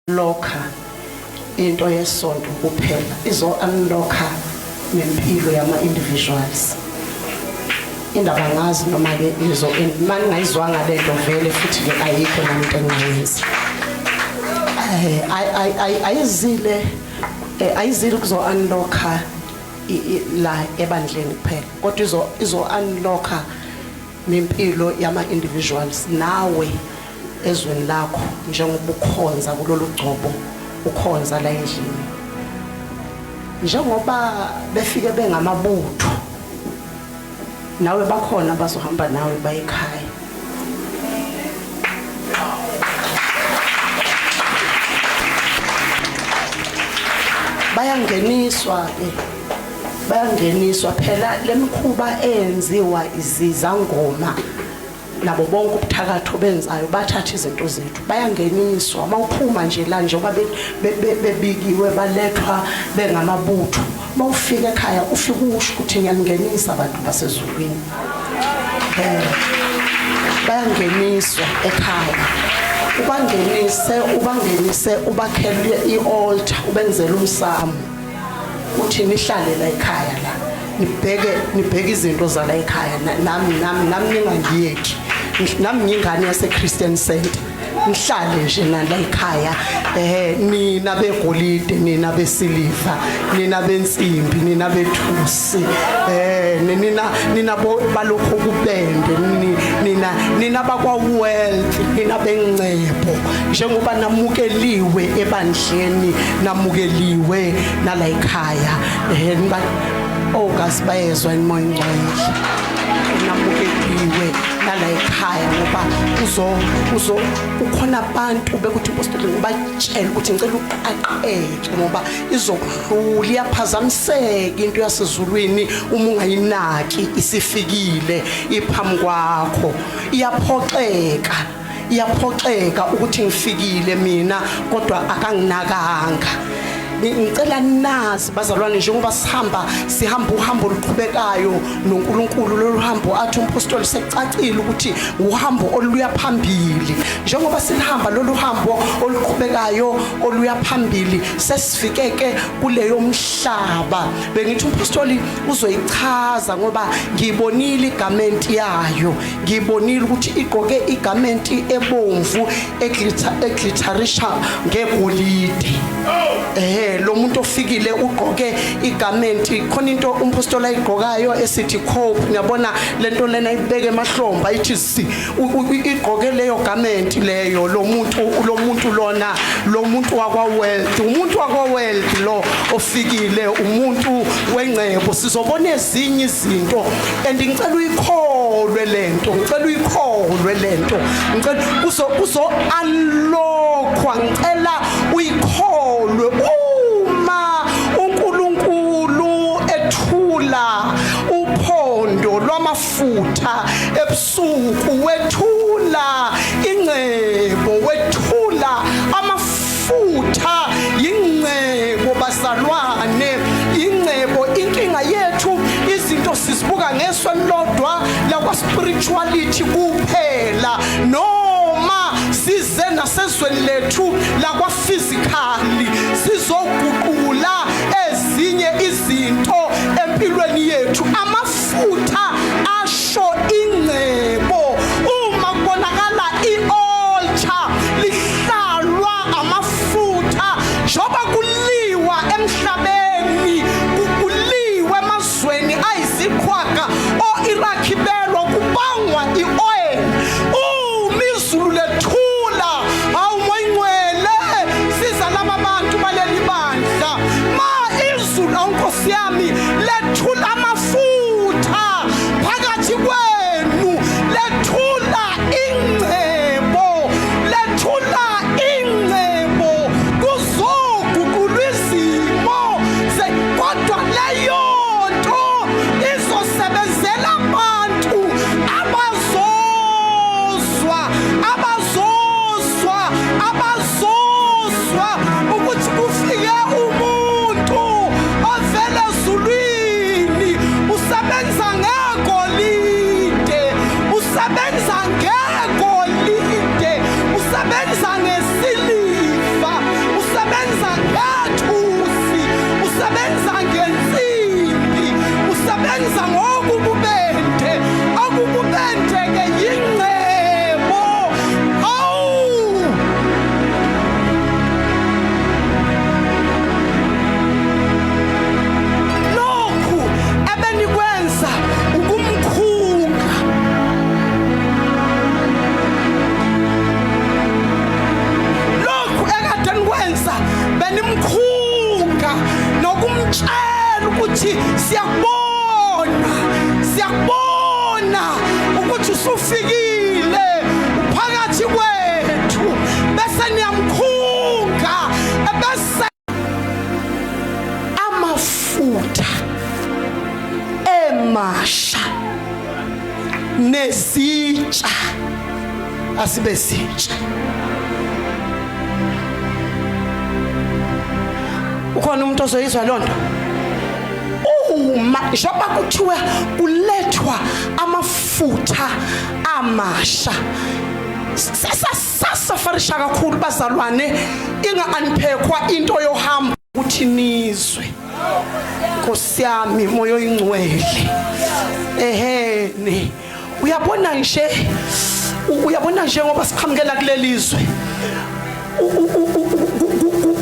Unlocka into yesonto kuphela, izo unlocka nempilo yama individuals. Indaba ngazi noma ke izo maningayizwanga lento vele futhi ke ayikho nami into engayenza. Ayizile ayizile kuzo unlocka la ebandleni kuphela, kodwa izo unlocka nempilo yama individuals nawe ezweni lakho njengoba ukhonza kulolu gcobo, ukhonza la endlini. Njengoba befike bengamabutho nawe bakhona bazohamba nawe baye ekhaya. Bayangeniswa ke, bayangeniswa phela lemikhuba eyenziwa izizangoma nabo bonke ubuthakatho benzayo, bathatha izinto zethu bayangeniswa. Mawuphuma nje la njengoba bebikiwe balethwa bengamabutho, mawufika ekhaya ufika usho ukuthi ngiyangenisa abantu basezulwini. Bayangeniswa ekhaya, ubangenise ubangenise ubakhele ialtar, ubenzele umsamo, uthi nihlale la ekhaya la, nibheke nibheke izinto zala ekhaya. Nami nami nami ningangiyeki, nami ngingane yase Christian Center, nihlale nje nala ekhaya. Nina begolide, nina besiliva, nina bensimbi, nina bethusi, nina nina balokho kubende, nina nina bakwa wealth, nina bengcebo. Njengoba namukeliwe ebandleni, namukeliwe nala ekhaya. Oh gasibayezwa imoya ingcwele, namukeliwe nala ekhaya, ngoba uzo ukhona abantu bekuthi impostoli ngibatshela ukuthi ngicela uqaqeke ngoba izokuhlula, iyaphazamiseka into yasezulwini uma ungayinaki. Isifikile iphambi kwakho, iyaphoxeka, iyaphoxeka ukuthi ngifikile mina kodwa akanginakanga. Ngicela nazi bazalwane, njengoba sihamba sihamba uhambo oluqhubekayo noNkulunkulu, lolu hambo athi umpostoli sekucacile ukuthi uhambo oluya phambili. Njengoba silihamba lolu hambo oluqhubekayo oluya phambili, sesifike ke kuleyo mhlaba. Bengithi umpostoli uzoyichaza ngoba ngiyibonile igarment yayo, ngiyibonile ukuthi igqoke igarment ebomvu eglitter, eglitterisha ngegolide. Lo muntu ofikile ugqoke igarment, khona into umpostoli ayigqokayo esithi cope, ngiyabona lento lena ibeke emahlombe ayithi si, igqoke leyo garment leyo. Lo muntu, lo muntu lona, lo muntu wakwa wealth, umuntu wakwa wealth lo ofikile, umuntu wengcebo. Sizobona ezinye izinto and ngicela uyikholwe lento, ngicela uyikholwe lento, ngicela kuzo unlockwa, ngicela uyikholwe. Uma uNkulunkulu ethula uphondo lwamafutha ebusuku, wethula ingcebo, wethula amafutha, ingcebo bazalwane, ingcebo. Inkinga yethu izinto sizibuka ngeso elilodwa lakwa spirituality kuphela, noma size nasezweni lethu lakwa physically sizoguqula ezinye izinto empilweni yethu. Amafutha asho ingcebo. Uma kubonakala ialtar lihlalwa amafutha, njoba kuliwa emhlabeni, kuliwe emazweni ayiziqhwaga o-Iraq belwa kubangwa i-oil, uma izulu lethula, hawu Moya Ingcwele, siza laba bantu baleli bandla. Ma izulu, awu Nkosi yami, lethula amafutha, Nimtshela ukuthi siyakubona, siyakubona ukuthi usufikile uphakathi kwethu, bese niyamkhunga bese amafutha emasha nezitsha asibe sitsha. Ukhona umuntu ozoyizwa lonto uma njengoba kuthiwe kulethwa amafutha amasha. Sasafarisha kakhulu bazalwane, inga anphekwa into yohambo ukuthi nizwe. Nkosi yami, moya oyingcwele, ehene, uyabona nje, uyabona nje ngoba siqhamukela kulelizwe,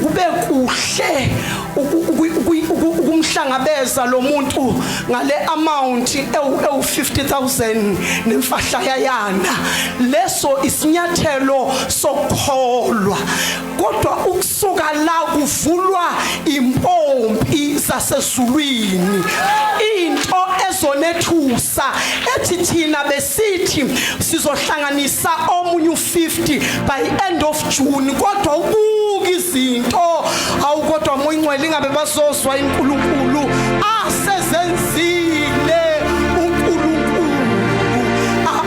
kube kuhle ukumhlangabeza lo muntu ngale amount ewu 50000 nemfahla yayana. Leso isinyathelo sokukholwa, kodwa ukusuka la kuvulwa impompi zasezulwini, into ezonethusa ethi thina besithi sizohlanganisa omunye u50 by end of June, kodwa ubuka izinto awu, kodwa moyingcwele, ingabe bazozwa iNkulunkulu asezenzile uNkulunkulu.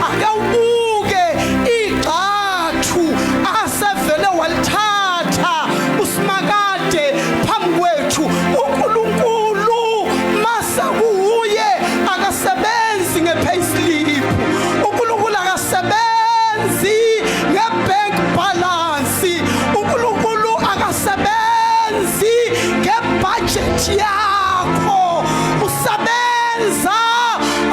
Ake ubuke igxathu asevele walithatha uSimakade phambi kwethu. uNkulunkulu mase kuuye akasebenzi ngepayslip, uNkulunkulu akasebenzi ngebank balance, uNkulunkulu akasebenzi ngebudget yakho, usebenza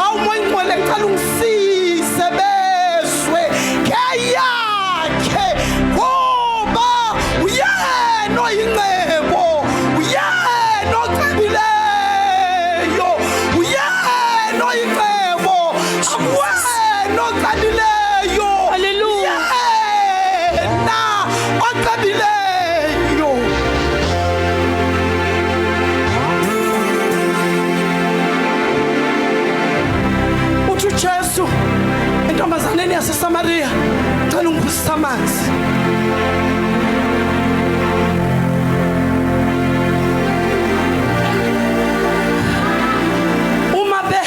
awumoyingcwele. Ngicela ungisize bezwe ngeyakhe, ngoba uyena oyingcebo, uyena ocebileyo, uyena oyingcebo, akuwena ocelileyo. Hallelujah. Yena ocebileyo. Uthi uJesu entombazaneni yaseSamaria, cela ungiphuzise amanzi. Uma be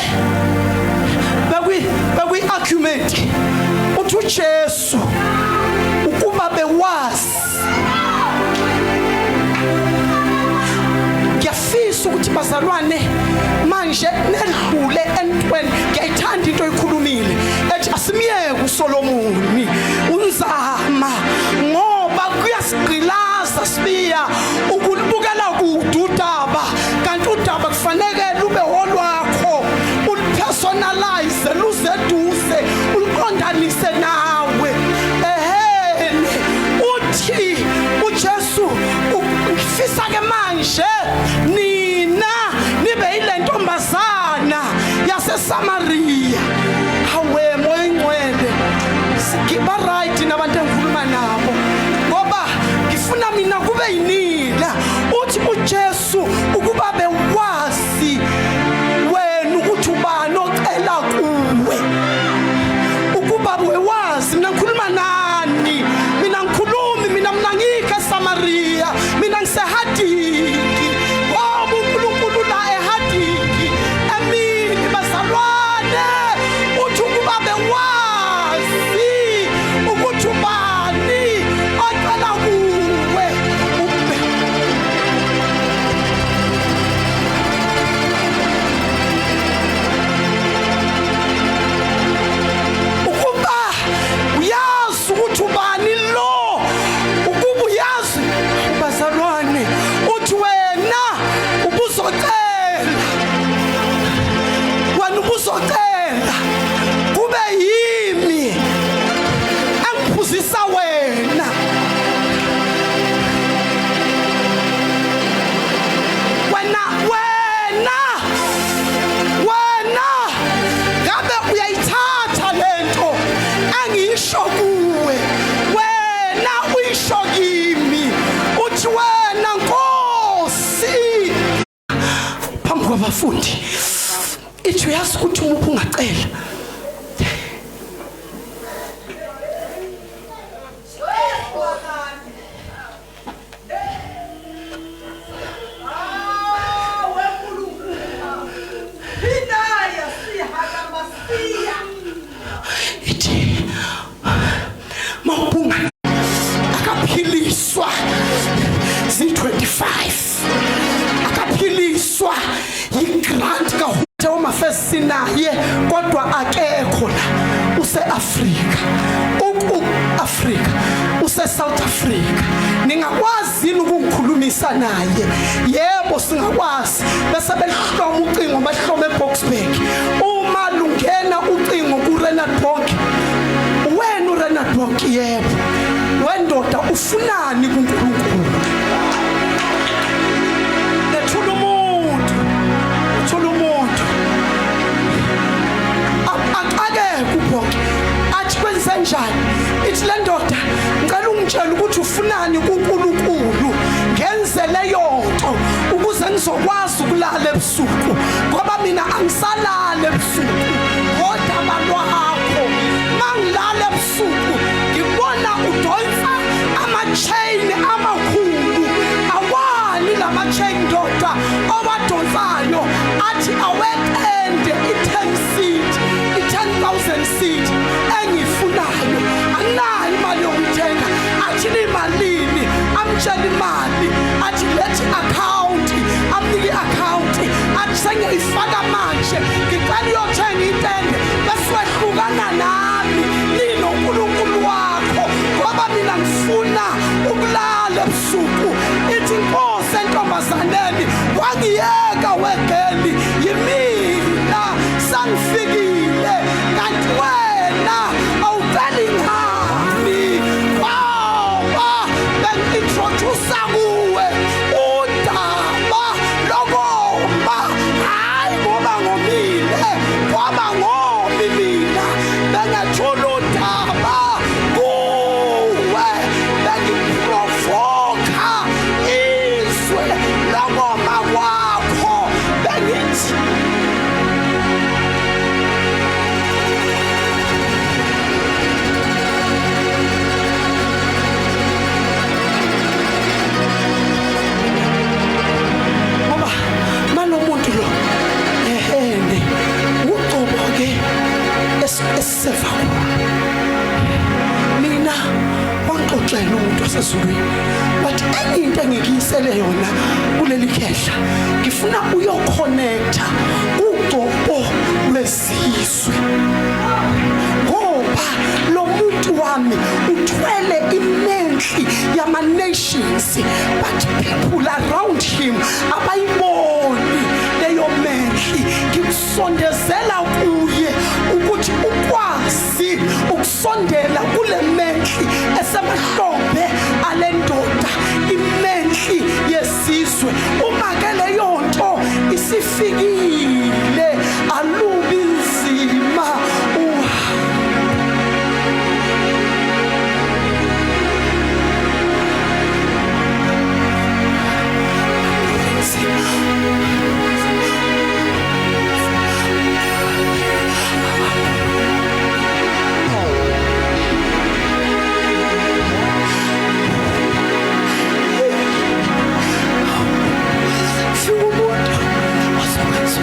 bekwi bekwi argument, uthi uJesu ukuba bewazi. Ngiyafisa ukuthi bazalwane manje nedlule entweni. Ngiyayithanda into oyikhulumile ethi asimyeke uSolomoni unzama, ngoba kuyasigqilaza sibiya ukulibukela kude udaba, kanti udaba kufanele lube olwakho, ulipersonalize, luze eduze, uliqondanise nawe. Ehene, uthi uJesu, ngifisa ke manje nina nibe yile ntombazana yaseSamaria. Hawe moya ingcwele, sigiba right nabantu engikhuluma nabo, ngoba ngifuna mina kube yinina. Uthi uJesu ukuba bewazi wena ukuthi ubani ocela kuwe, ukuba bewazi. Mina ngikhuluma nani? Mina ngikhulumi mina, mina ngikho eSamaria, mina ngisehadiki, ngoba uNkulunkulu la ehadiki emini. Bazalwane, uthi ukuba bewazi ukuthi ubani ocela kuwe. Ukuba uyazi ukuthi ubani lo, ukuba uyazi bazalwane, uthi wena ubuzocela, wena ubuzocela kube yimi engiphuzisa wena. Wena, wena, wena ngabe uyayithatha lento engiyisho kuwe, wena uyisho kimi, uthi wena Nkosi. kwabafundi ithi uyazi ukuthi uma ungacela ithi mawubunga akaphiliswa zi-25 akaphiliswa yigrant kahuthe umafesi sinaye kodwa akekho la use-Afrika uku-Afrika use-South Africa ningakwazi yini ukungikhulumisa naye yebo singakwazi bese belihloma ucingo bahlome eBoksburg uma lungena ucingo kuRenard Bonke wena uRenard Bonke yebo wendoda ufunani kuNkulunkulu lethula umuntu uthula umuntu akake kubonke athi kwenzenjani ithi le ndoda ngicela ungitshele ukuthi ufunani kuNkulunkulu ngenze leyo nto ukuze ngizokwazi ukulala ebusuku ngoba mina angisalali ebusuku ngodaba lwakho mangilala ebusuku ngibona udonsa ama-chain amakhulu awani lama-chain ndoda owadonsayo athi awetende i-10 seat i-10,000 seat engiyifunayo anginayo imali yokuyithenga athi limalini amtshela imali athi lethi account amnike i-account athi sengiyoyifaka manje ngicela uyothenga itende bese wehlukana nami ninoNkulunkulu wakho ngoba mina ngifuna ukulala ebusuku ithi inkosi entombazaneni wangiyeka wegeli yimina sangifikile kanti wena awuceli ngani ngoba bengi-introduce kuwe udaba lokoma hayi ngoba ngomile ngoba ngomi mina bengethula udaba kuwe bengiprovoka izwe lokoma kwakho bengithi ngoba malomuntu lo ehene ucobo ke esiseva kulo mina wangixoxela umuntu osezulwini wathi enye into engikuyisele yona kuleli khehla ngifuna uyoconnecta ugcobo lwesizwe ngoba lo muntu wami uthwele imenhli yama nations but people around him abayiboni leyo menhli ngikusondezela kuye ukuthi ukwazi ukusondela kule menhli esemahlombe alendoda imenhli yesizwe uma ke leyo nto isifikile alubi nzima Fika umuntu ozokwenza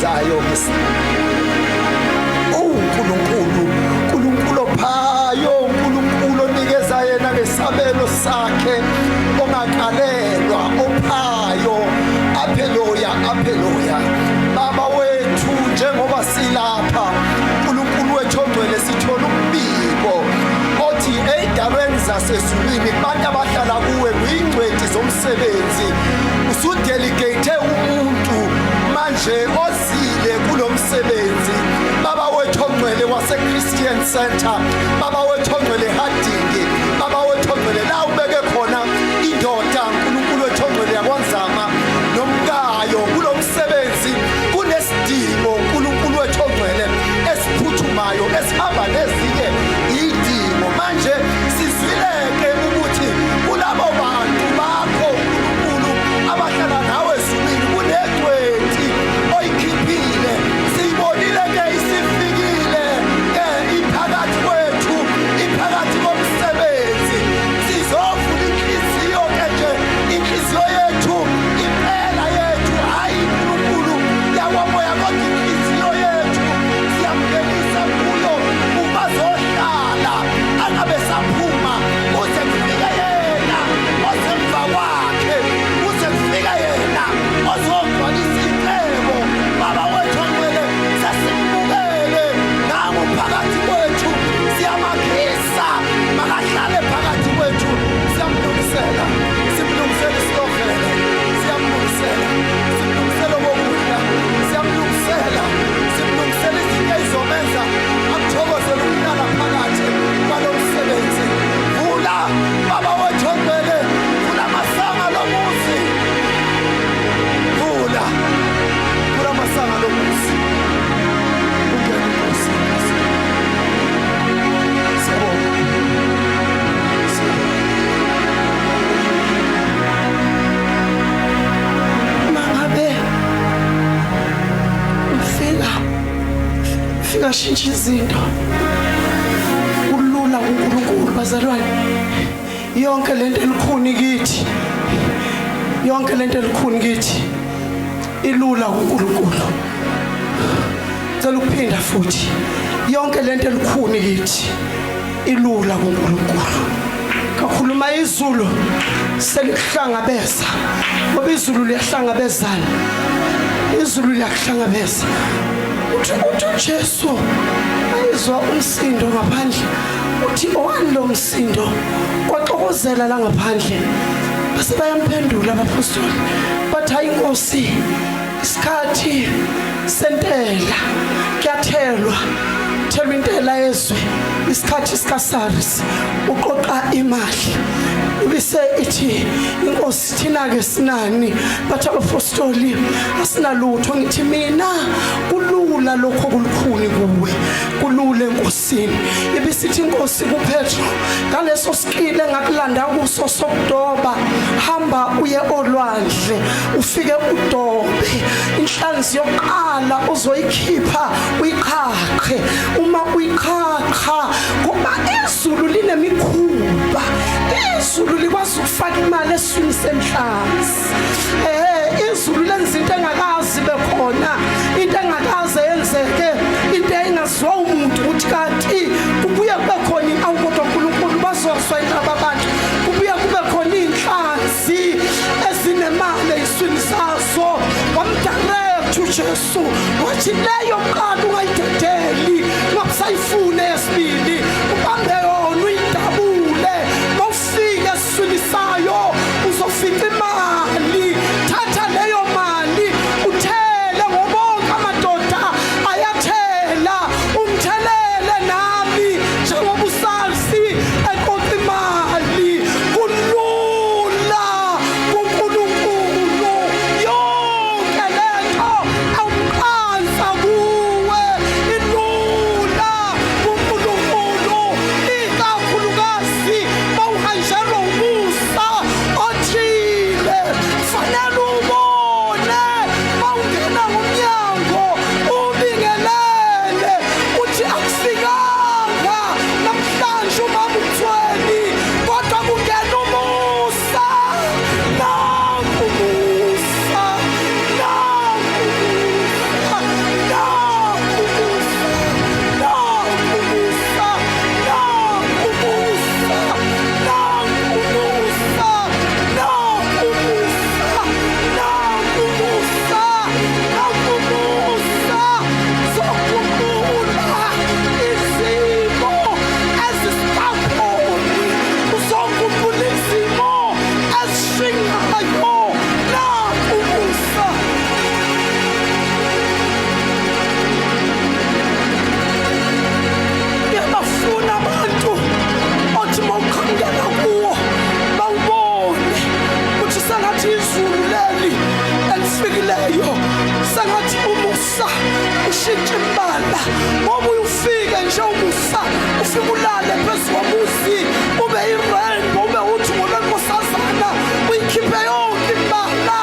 akwenzayo uNkulunkulu, uNkulunkulu ophayo, uNkulunkulu onikeza yena ngesabelo sakhe, ongakalelwa, ophayo, aphe loya, aphe loya. Baba wethu, njengoba silapha, uNkulunkulu wethu ongcwele, sithola umbiko othi ey'ndaweni zasezulwini kubantu abahlala kuwe kuyingcweti zomsebenzi, usudelegate umuntu manje ozile kulo msebenzi. Baba wethu ongcwele wase-Christian Center, Baba wethu ongcwele Harding, Baba wethu ongcwele la ubeke khona indoda, uNkulunkulu wethu ongcwele yakwaNzama nomkayo kulo msebenzi, kunesidingo, uNkulunkulu wethu ongcwele, esiphuthumayo esihamba nezinye idingo. Manje sizwileke ukuthi kulabo bantu bakho, uNkulunkulu, abahlala nawe ezulwini, kunegcweti oyikhiphile. Siyibonile ke, isifikile ke, iphakathi kwethu, iphakathi komsebenzi. Sizovula inhliziyo ke nje, inhliziyo yethu impela yethu, hayi uNkulunkulu yakwamoya, kodwa inhliziyo yethu siyamngenisa kuyo ubazohlala, angabe saphuma kuze kufike yena osemva kwakhe, kuze kufike yena ozogcwalisa icebo. Baba wethu ongcwele, sesimbukele nangu phakathi kwethu, siyamakhisa, makahlale phakathi kwethu. Siyamlungisela, simlungisela isilovele, siyamlungisela, simlungisela okokudla, siyamlungisela, simlungisela izinto ezizomenza akuthokozele ukuhlala phakathi kwalo msebenzi. Vula, Baba wethu ongcwele, vula amasango lomuzi, vula, vula amasango lomuzi, kungena inkosi. Siyabonga, siyabonga. Mangabe ufika fika shintsha izinto, kulula kuNkulunkulu bazalwane. Yonke lento elikhuni kithi, yonke lento elikhuni kithi ilula kuNkulunkulu. Cela ukuphinda futhi, yonke lento elikhuni kithi ilula kuNkulunkulu. Kakhuluma izulu selikuhlangabeza, ngoba izulu liyahlangabezana, izulu liyakuhlangabeza. Uthi uJesu ayizwa umsindo ngaphandle, uthi owani lo msindo? Kwaxokozela la ngaphandle. Base bayamphendula abapostoli, bathi hayi Nkosi, isikhathi sentela, kuyathelwa, thelwa intela yezwe, isikhathi sikaSARS uqoqa imali. Ibise ithi inkosi, thina ke sinani? Bathi abapostoli, asinalutho. Ngithi mina kulula lokho kulukhuni kuwe, kulula enkosini. Ibisithi inkosi kuPetro, ngaleso sikile engakulanda kuso sokudoba, hamba uye olwandle, ufike udobe inhlanzi yokuqala uzoyikhipha, uyiqhaqhe. Uma uyiqhaqha, ngoba izulu linemikhuba, izulu likwazi ukufaka imali esiswini senhlanzi. Izulu lenza into engakazi bekhona, into engakaze yenzeke, into engaziwa umuntu ukuthi kanti kubuye kube khona. Awu kodwa uNkulunkulu, bazozwa indaba abantu. Kubuye kube khona inhlanzi ezinemali esiswini sazo. Wamdirect uJesu, wathi leyo qala ungayidedeli, ungabusayifune yesibili, ubambe yona uyidabule. Mawufika esiswini sayo uzofica imali, thatha leyo mali uthele, ngobonke amadoda ayathela, ungithelele nami njengoba uSARS eqoqa imali. Kulula kuNkulunkulu, yonke lento awuqansa kuwe ilula kuNkulunkulu. leli elifikileyo, sengathi umusa ushintshe imbala, ngoba uyufike nje umusa ufike ulale phezu komuzi, ube i-rainbow, ube uthi ngolwenkosazana, uyikhiphe yonke imbala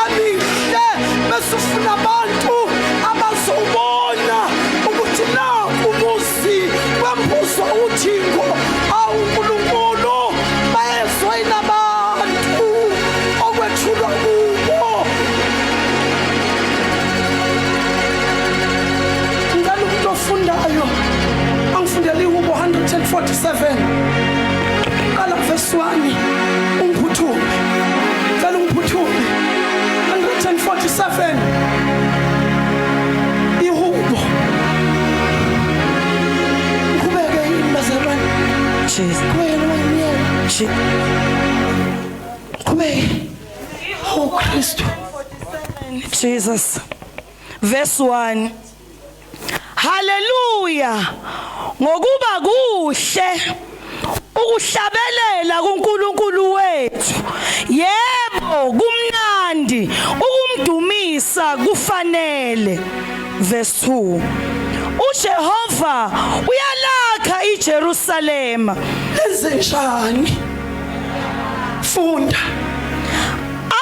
emihle, bese ufuna abantu abazobona ukuthi naku umuzi wembuzwa uthingo. Awu uNkulunkulu, bayezoyina abantu okwethulwa kubo. Ngicela umuntu ofundayo angifundele iHubo 147, qala verse 1, ungiphuthume. Cela ungiphuthume. 147 iHubo. Ngiqhubeke yini bazalwane? Jesus. Qhubeke noma ngiyeke? Qhubeke. Oh Kristu. Jesus. Verse 1. Hallelujah. Ngokuba kuhle ukuhlabelela kuNkulunkulu wethu. Yebo, kumnandi ukumdumisa kufanele. Verse 2. uJehova uyalakha iJerusalema. Lenze njani? Funda.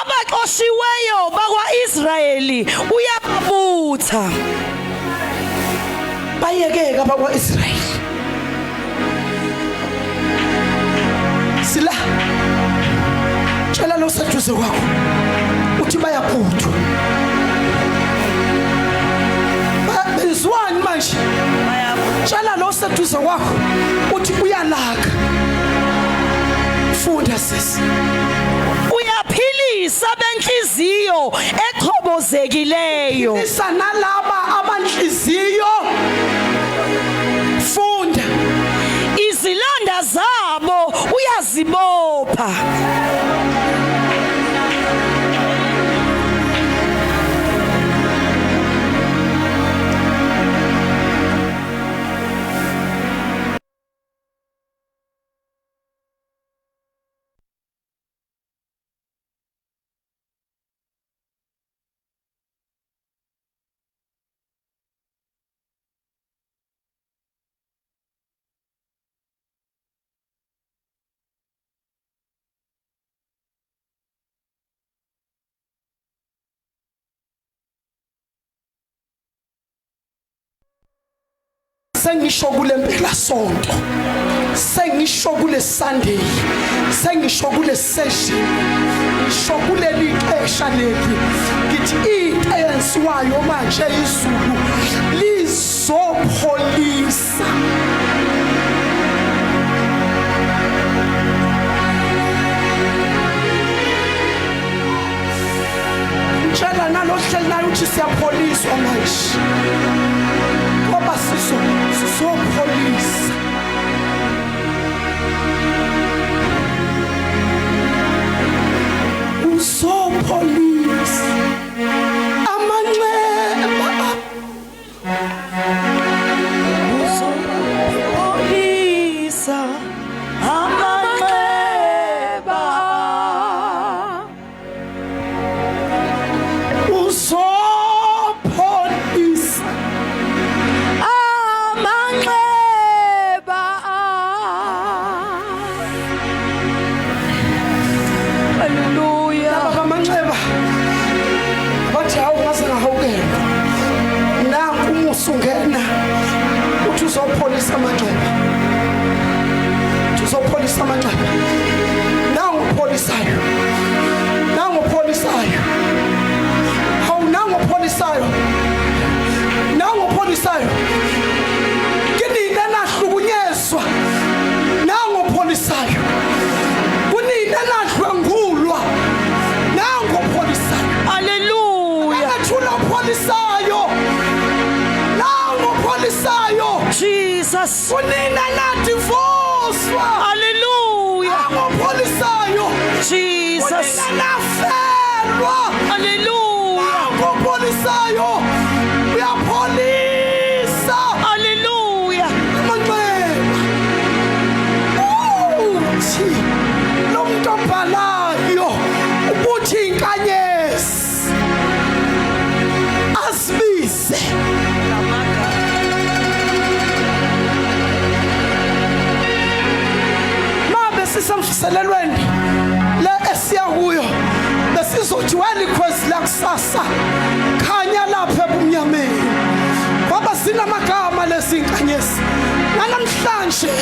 Abaxoshiweyo bakwaIsrayeli uyababutha. Bayekeka bakwaIsrayeli. Sila. Tshela lo seduze kwakho uthi bayaphuthwa. Bezwani manje? Tshela lo seduze kwakho uthi uyalaka. Funda sisi. Uyaphilisa benhliziyo echobozekileyo. Isa nalaba abanhliziyo. Funda. Izilonda zabo uyazibopha. Sengisho kule mpela sonto, sengisho kule Sunday, sengisho kule session, ngisho kuleli xesha leli, ngithi into eyenziwayo manje izulu lizopholisa. Tshela nalohleli naye uthi siyapholiswa manje, ngoba sizopholisa. Uzopholisa amanxeba. Uzopholisa amanxeba. Uzopholisa amanxeba. Hallelujah. Laba bamanxeba bathi hawu ngaze ngahawukelwa, nanku umusa ungena uthi uzopholisa amanxeba, uthi uzopholisa amanxeba. Nangu upholisayo, nangu upholisayo, hawu nangu upholisayo, nangu upholisayo. Kinina nahlukunyezwa, nangu upholisayo. Kunina nadlwengulwa, nangu upholisayo. Hallelujah. Akathula upholisayo, nangu upholisayo. Jesus. Kunina nadivoswa, Hallelujah. nangu upholisayo. Jesus. Uzothi welikhwezi lakusasa khanya lapha ebumnyameni, ngoba sinamagama lesinkanyezi. Namhlanje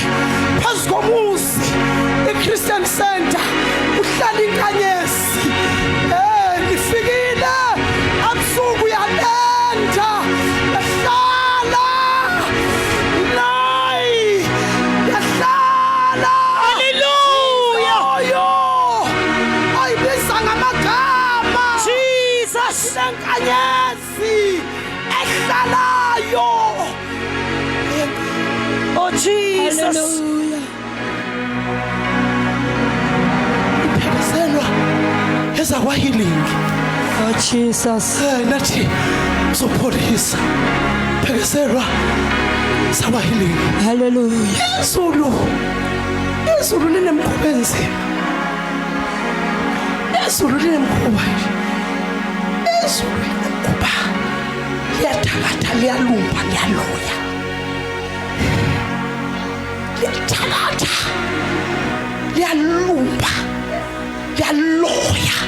phezu komuzi iChristian Center uhlala inkanyezi. Nifikile abusuku yalenda yahlala nayi yahlala. Hallelujah. Oyo oyibiza ngamagama Jesus. Lenkanyezi ehlalayo. Oh Jesus. Hallelujah. Iphekezelwa ezakwa healing. Oh Jesus. Nathi uzopholisa phekezelwa sakwa healing. Hallelujah. Izulu linemkhuba enzima. Izulu linemkhuba nje. Izulu linemkhuba, liyathakatha, liyalumba, liyaloya, liyathakatha, liyalumba, liyaloya.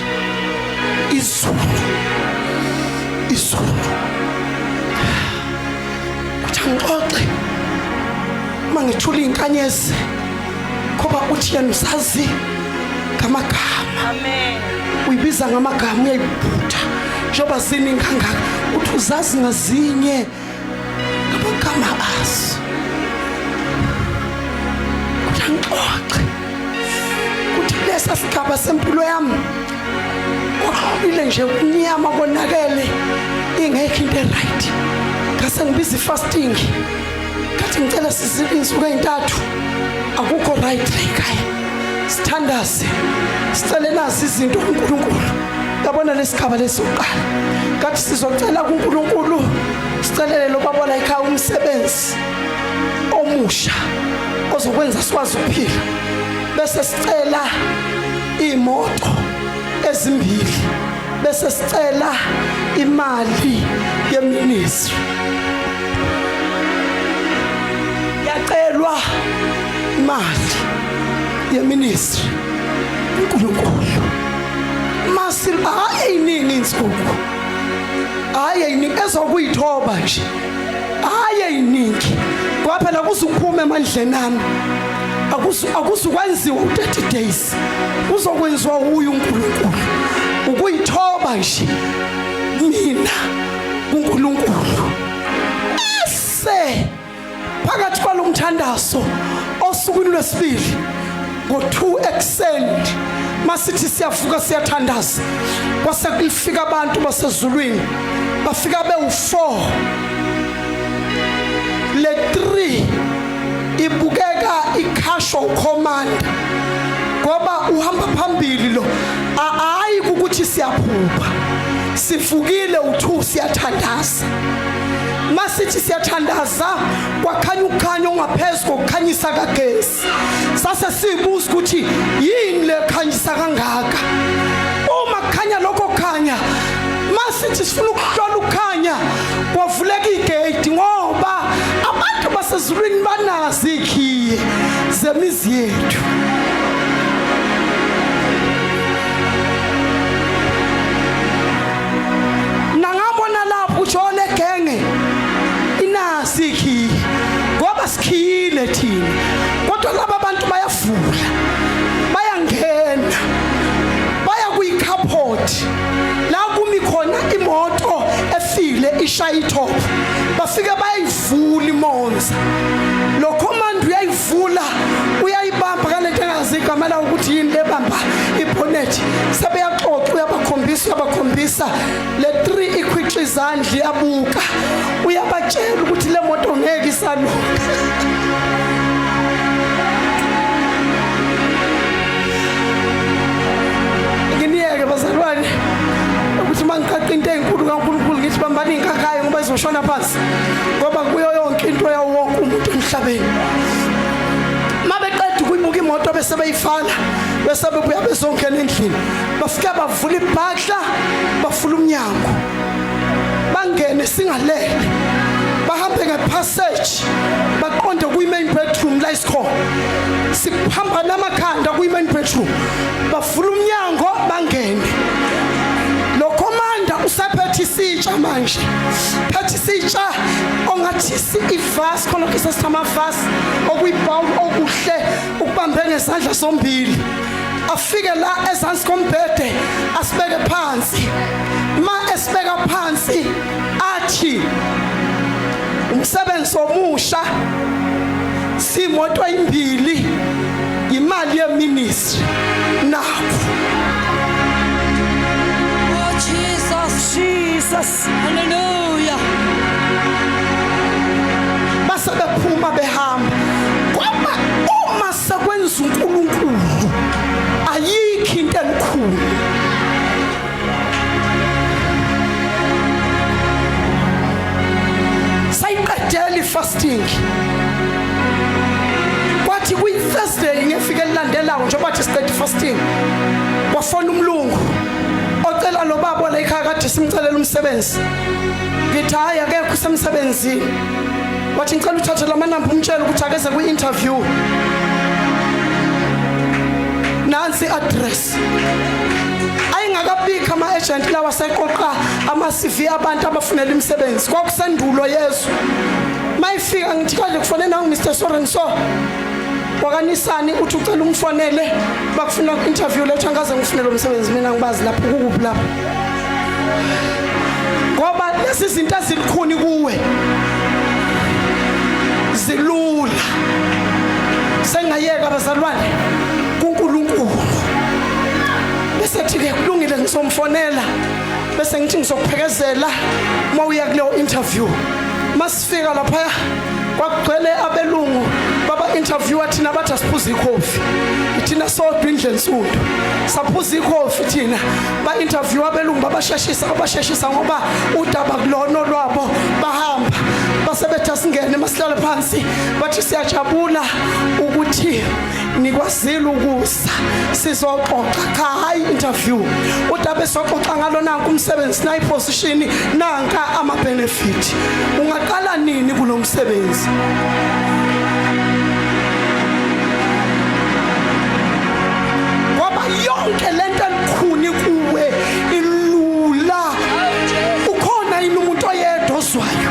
Izulu kuthi angixoxe uma ngithula iy'nkanyezi, ngoba uthi yena usazi ngamagama. Amen. Uyibiza ngamagama, uyayibhutha njengoba ziningi kangaka, uthi uzazi ngazinye ngamagama azo. Kuthi angixoxe, kuthi kulesa sigaba sempilo yami kwahlukile nje, kumnyama, konakele, ingekho into e-right. Ngase ngibiza i-fasting, ngathi ngicela sizile insuku ey'ntathu, akukho right la ekhaya, sithandaze, sicele nazi izinto kuNkulunkulu. Yabona lesigaba lesokuqala, ngathi sizocela kuNkulunkulu, sicelele lo baba la ekhaya umsebenzi omusha ozokwenza sikwazi ukuphila, bese sicela imoto ezimbili, bese sicela imali yeministry. Yacelwa imali yeministry uNkulunkulu masi. Hayi, iningi insuku, hayi iningi ezokuyithoba nje, hayi iningi, ngoba phela kuzukuphuma emandleni ami, akuzukwenziwa u30 days, kuzokwenziwa uyu uNkulunkulu. Ukuyithoba nje mina kuNkulunkulu ese phakathi kwalomthandazo osukwini lwesibili ngo2 ekuseni, masithi siyavuka siyathandaza, kwase kufika abantu basezulwini, bafika bewu4. Le 3 ibukeka ikhashwa ucommander, ngoba uhamba phambili lo. Hayi ukuthi siyaphupha, sifukile u2 siyathandaza. Masithi siyathandaza, kwakhanya ukukhanya ongaphezulu kokukhanyisa kagesi. Sase sibuza ukuthi yini le khanyisa kangaka uma kukhanya lokho khanya. Masithi sifuna ukuhlola ukukhanya, kwavuleka igate, ngoba abantu basezulwini banazi ikhiye zemizi yethu. Nangabona lapho ukuthi ole genge inasi ikhiye, ngoba sikhiyile thina, kodwa laba bantu bayavula, bayangena, baya kuyicarport la kumi khona imoto efile ishaya itop. Bafike bayayivula iMonza, lo command uyayivula, uyayibamba kalento engazi igama lawo ukuthi yini lebamba ibonnet. Sebeyaxoxa, uyabakhombisa, uyabakhombisa le 3 ikhwixa izandla, iyabuka, uyabatshela ukuthi le moto ngeke isaluka. Nginiyeke bazalwane, ukuthi mangiqaqa into ezinkulu kaNkulunkulu, ngithi bambani inkakhayo ngoba izoshona phansi, ngoba kuyo yonke into yawo wonke umuntu emhlabeni. Mabeqeda ukuyibuka imoto, bese beyifaka, bese bebuya bezongena endlini. Bafika bavula ibhakla, bavula umnyango, bangene singalele, bahambe ngepassage, baqonde kuyi-main bedroom la isikhona, sihamba namakhanda kuyi-main bedroom. Bavula umnyango, bangene. isitsha manje phethe isitsha ongathi ivasi khona lokho sesithamavasi okuyibhawu okuhle ukubambe ngezandla zombili afike la ezansi kombhede asibeke phansi ma esibeka phansi athi umsebenzi omusha simoto imbili imali yeministry nakho. Oh Jesus. Jesus. Hallelujah. Base bephuma behamba kwaba uma sekwenza uNkulunkulu ayikho into elikhulu. Sayiqedela ifasting kwathi kuyi Thursday ngefike elilandelayo njengoba thi siqeda ifasting wafona umlungu ocela lo baba la ekhaya kade simcelela umsebenzi. Ngithi hayi akekho usemsebenzini. Wathi ngicela uthathe lamanamba umtshele ukuthi akeze kwi-interview, nansi address. Ayingakabikho ama-agent lawa seqoqa ama-CV abantu abafunela imisebenzi, kwakusendulo yesu. Mayifika ngithi kanje kufonela nangu Mr Soren so wakanisani uthi ucela umfonele bakufuna ku-interview lethu. Angaze ngifunele umsebenzi mina, ngibazi lapho kukuphi lapho, ngoba lezi zinto ezilikhuni kuwe zilula. Sengayeka bazalwane kuNkulunkulu. Bese thi ke kulungile ngizomfonela, bese ngithi ngizokuphekezela uma uya kuleyo interview. Masifika lapha kwakugcwele abelungu baba interviewer thina, bathi asiphuze ikhofi thina sodwa indle ensundu. Saphuza ikhofi thina, ba interview abelungu, babasheshisa babasheshisa ngoba udaba kulono lwabo. Bahamba basebethi asingene, masihlale phansi. Bathi siyajabula ukuthi nikwazile ukusa sizoxoxa. Cha, hayi interview, udaba esoxoxa ngalo nanku umsebenzi, nayi position, nanka ama benefit, ungaqala nini kulo msebenzi? Ngoba yonke lento elikhuni kuwe ilula. Ukhona yini umuntu oyedwa ozwayo?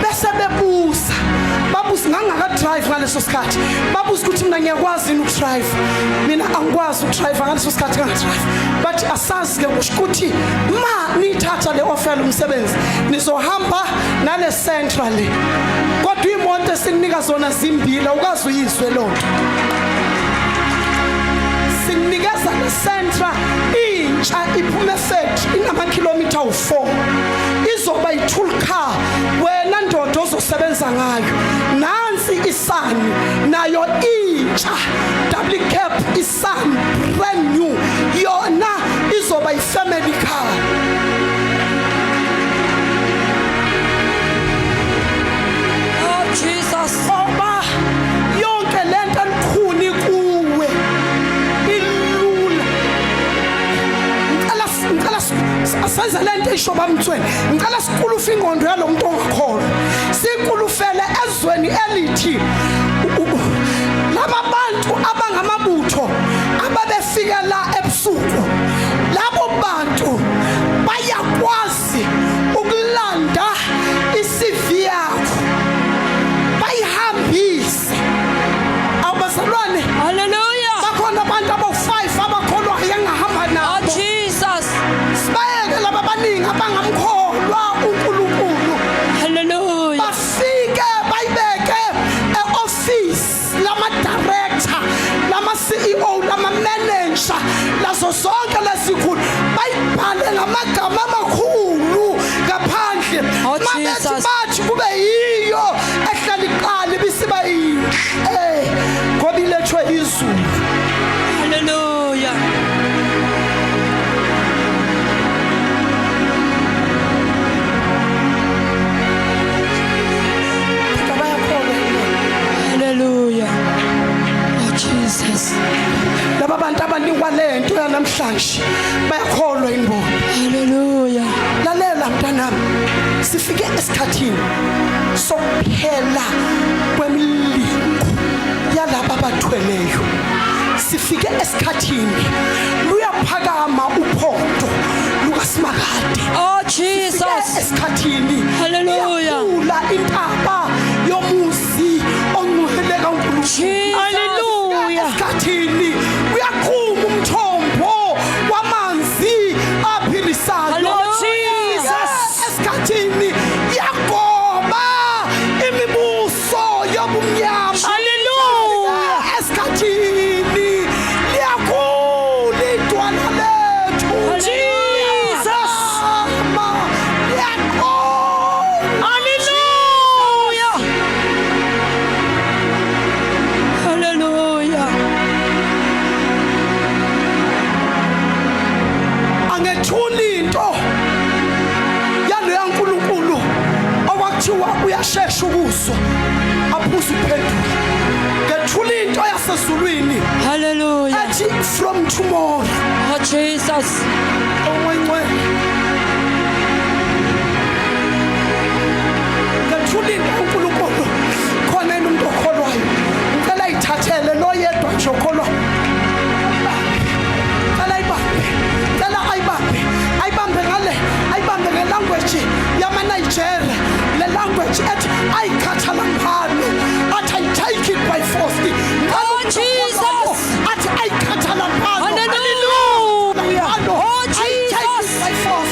Bese bebuza babuza, ngangaka drive ngaleso sikhathi, babuza ukuthi mina ngiyakwazi yini ukudrive. Mina angikwazi ukudrive ngaleso sikhathi, ngangadrive. Bathi asazi ke, kusho ukuthi ma nithatha le offer umsebenzi nizohamba nale Sentra le, kodwa imoto esinika zona zimbili, awukazi uyizwe lonto. Sinikeza le Sentra intsha iphume factory, inamakhilomitha awu4, izoba yi-tool car wena ndoda ozosebenza ngayo. Nansi iSunny nayo intsha, double cab iSunny, brand new, yona izoba yi-family car. Oh Jesus. Ngoba yonke lento elikhuni kuwe ilula. Ngicela asenze lento esho bamthweni. Ngicela sikulufe ingqondo yalo muntu ongakholwa, sikulufele ezweni elithi laba bantu abangamabutho ababefika la ebusuku, labo bantu bayakwazi ukulanda iCV yakho bayihambise. Abazalwane, Hallelujah. bakhona abantu abawu-5 abakholwayo engahamba Oh nabo. Jesus. Sibayeke laba abaningi abangamkholwa uNkulunkulu. Hallelujah. Bafike bayibeke e-office lama-director, lama-CEO, lama-manager, lazo zonke lezikhulu, bayibhale ngamagama amakhulu ngaphandle. Oh, Mabethi Jesus. bathi kube yiyo ehlala iqala ibisiba yinhle ngoba ilethwe izulu. Hallelujah. Kodwa bayakholwa yini? Hallelujah. Oh Jesus. Laba bantu abanikwa le nto yanamhlanje bayakholwa yini bona? Hallelujah. Lalela mntanami, sifike esikhathini sokuphela kwemilingo yalaba abathweleyo. Sifike esikhathini luyaphakama uphondo. From tomorrow. Oh Jesus. Ongcwele. Ngathulile uNkulunkulu khona yena umuntu okholwayo. Ngicela ayithathele lo yedwa nje okholwayo. Cela ayibambe. Cela ayibambe. Ayibambe ngale, ayibambe ngelanguage yama Nigeria. Le language ethi ayikhathalangani. Athi, "I take it by force." Oh, Jesus. Athi ayikhathalangani. Hallelujah. Oh Jesus.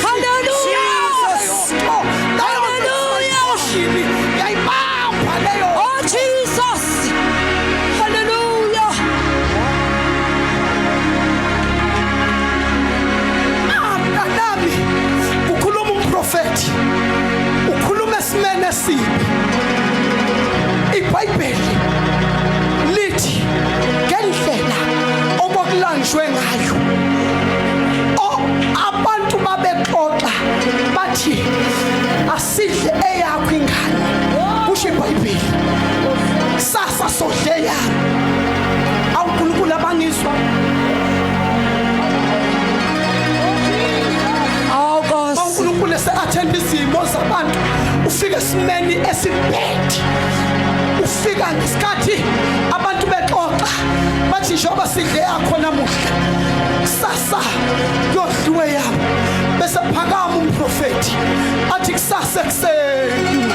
Hallelujah. Hallelujah. Yayibamba leyo. Oh Jesus. Hallelujah. Mntanami, kukhuluma umprofeti, ukhuluma esimene esibi. IBhayibheli lithi ngendlela okwakulanjwe ngayo, abantu babexoxa bathi asidle eyakho ingane, kusho iBhayibheli, sasa sodle yami. Awunkulunkulu abangizwa. Oh Nkosi. uNkulunkulu ese-attend izimo zabantu, ufika esimeni esibad, ufika ngesikhathi abantu bexoxa bathi njengoba sidle yakho namuhla, kusasa kuyodliwe yami, bese phakama umprofeti athi kusasa ekuseni.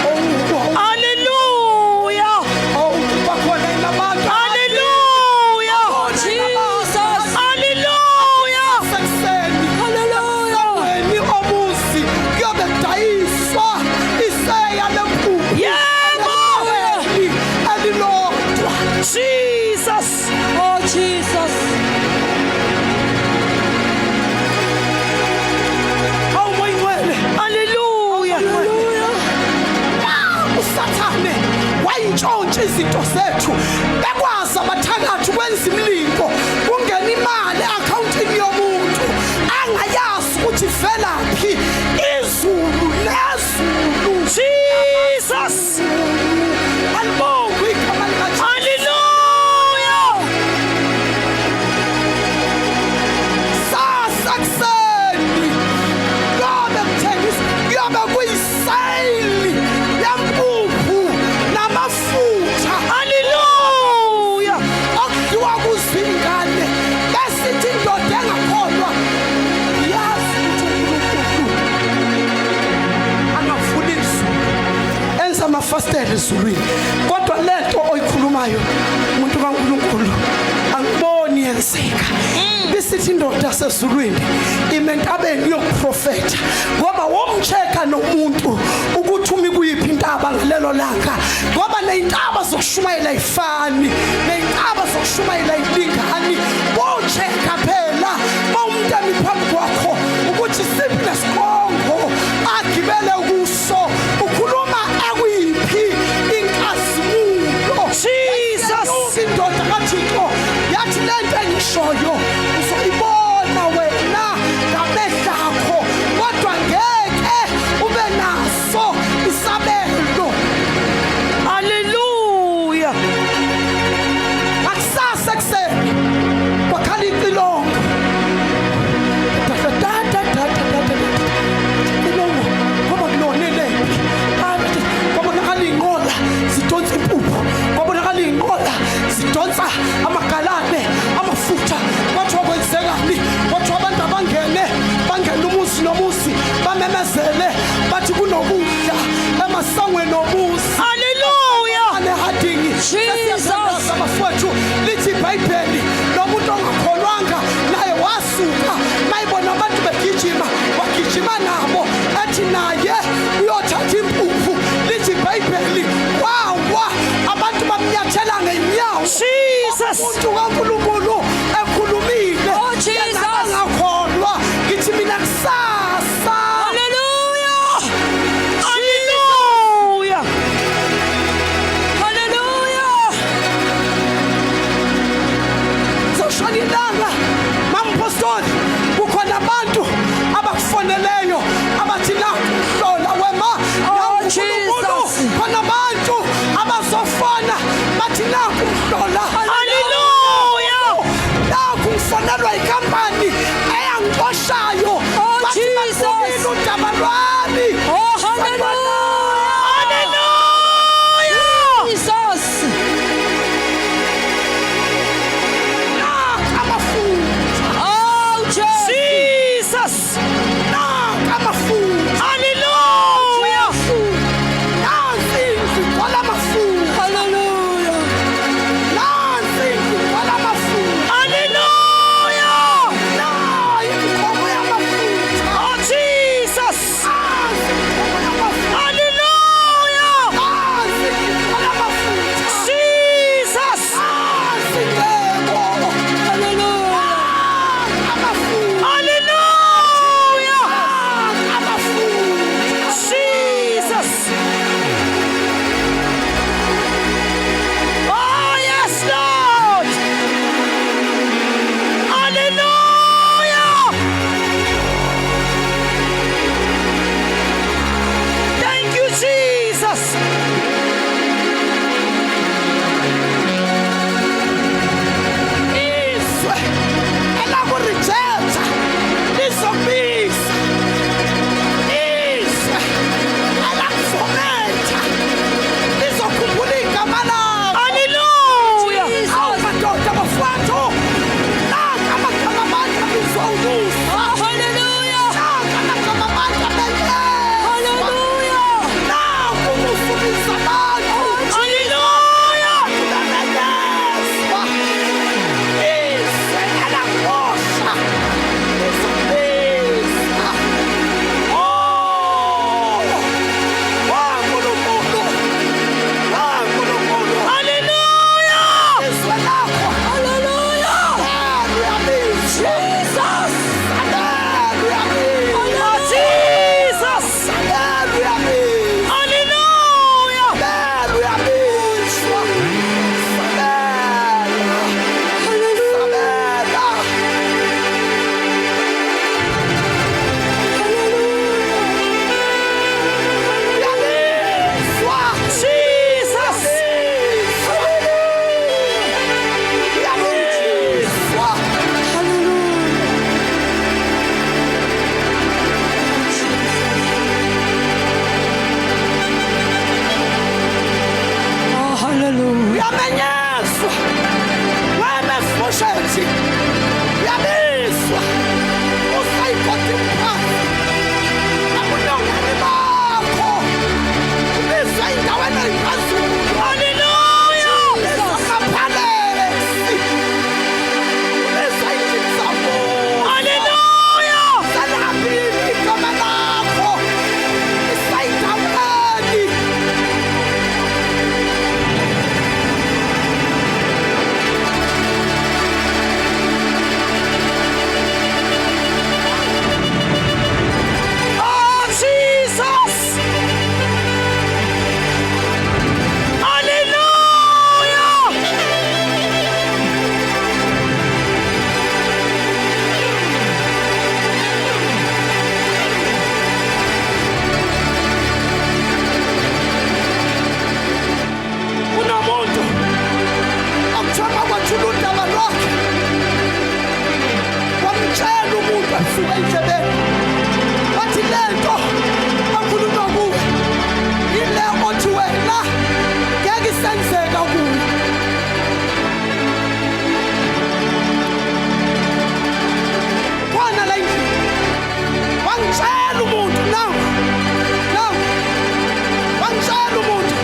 Oh, Hallelujah. oh, bakhona yini abantu? Hallelujah. Jesus. Hallelujah. Ekuseni. Hallelujah. Weni omuzi kuyobe kudayiswa iseya lempuphu. Yebo. Elilodwa. Jesus. Oh Jesus. Awu Moyingcwele. Hallelujah. Hallelujah. Usathane wayintshontsha izinto zethu, bekwazi abathakathi kwenza imilingo, kungena imali e-akhawuntini yomuntu angayazi ukuthi ivelaphi. Izulu nezulu. Jesus. Alibongwe igama likaJesu. Hallelujah. Sasa kuseni kuyobe kuthengiswa, kuyobe kuyisale yempuphu namafutha. Hallelujah. Okudliwa kuzingane, besithi indoda engakholwa yazi ukuthi uNkulunkulu angavula izulu, enza amafastela ezulwini, kodwa lento oyikhulumayo, umuntu kaNkulunkulu, angiboni yenzeka. Bisithi indoda sezulwini ime entabeni yokuprofetha, ngoba womchecka nomuntu ukuthi umi kuyiphi intaba ngalelo langa, ngoba ney'ntaba zokushumayela ayifani, ney'ntaba zokushumayela ayilingani. Bochecka phela uma umuntu emi phambi kwakho ukuthi siphi nesiqongo agibele kuso, ukhuluma akuyiphi inkazimulo. Jesus. Indoda kaThixo yathi lento engishoyo uzoyibona wena ngamehlo akho, kodwa ngeke ube naso isabelo. Hallelujah. Akusasa ekuseni kwakhala icilongo. Da, da, da, da, da, da, da, da. Icilongo ngoba kulona lempi. Kwabonakala iy'nqola zidonsa impuphu, kwabonakala iy'nqola zidonsa amagalane amafutha. Kwathiwa kwenzekani? Kwathiwa abantu abangene, bangene umuzi nomuzi, bamemezele bathi kunokudla emasangweni omuzi. Hallelujah. Anehadingi. Jesus. Bafowethu, lithi iBhayibheli nomuntu ongakholwanga naye wasuka, mayibona abantu begijima wagijima nabo, ethi naye uyothatha impuphu. Lithi iBhayibheli wawa, abantu bamnyathela ngenyawo. Jesus. Umuntu kaNkulunkulu ekhulumile, Oh, Jesus. yena angakholwa. Ngithi mina kusasa. Hallelujah. Hallelujah. Inkampani eyangixoshayo Oh, bathi Jesus. bathumile udaba lwami. Oh, hallelujah. Hallelujah. Jesus. Nanka amafutha. Oh, Jesus. Jesus. Nanka amafutha. Hallelujah. Nansi indlu igcwala amafutha. Hallelujah. Nansi indlu igcwala amafutha. Hallelujah. Nayi imikhomo yamafutha. Oh, Jesus. Nansi imikhomo yamafutha. Hallelujah. Nansi igcwala amafutha. Jesus. Nansi ingcebo. Hallelujah. Amafutha. Hallelujah. Amafutha. Jesus. Oh, yes, Lord. Hallelujah. Thank you, Jesus. Izwe elakurejecta lizobisa. Izwe elakufometha lizokhumbula igama lakho. Hallelujah. Awu madoda, bafowethu, nanka amagama abantu abizwa umusa. Oh, hallelujah. Nanka amagama abantu abenyezwa. Hallelujah. Nanku umusa ubiza abantu. Hallelujah. Bamenyezwa. Izwe elakuxosha lizobisa. Oh, waNkulunkulu, waNkulunkulu. Hallelujah. Izwe lakho. Hallelujah. Hallelujah. Jesus. Hallelujah. Oh, Jesus. Hallelujah. Hallelujah. Hallelujah. Sabela. Sabela. Uyabizwa. Jesus. Uyabizwa. Oh, hallelujah. Uyamenyezwa. Wemefoshethi. Uyabizwa. Usayikoti phansi. Ebulongweni bakho. Ubizwa endaweni eyiphezulu. Hallelujah. Ubizwa ngaphansi. Ubizwa endlini zamuntu. Hallelujah. Selihambile igama lakho. Isayindaweni. Oh, Jesus. Hallelujah. Kunomuntu okuthiwa makwethula udaba lwakhe, wamtshela umuntu esuka endlebeni, wathi le nto ekhulunywa kuwe yile othi wena ngeke isenzeka kuwe. Khona la endlini wangitshela umuntu, nangu nangu, wangitshela umuntu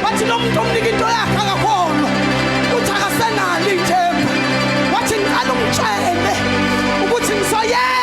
wathi lo muntu omnika into yakhe akakholwa, uthi akasenalo ithemba. Wathi ngicela ungitshele ukuthi ngizoyenza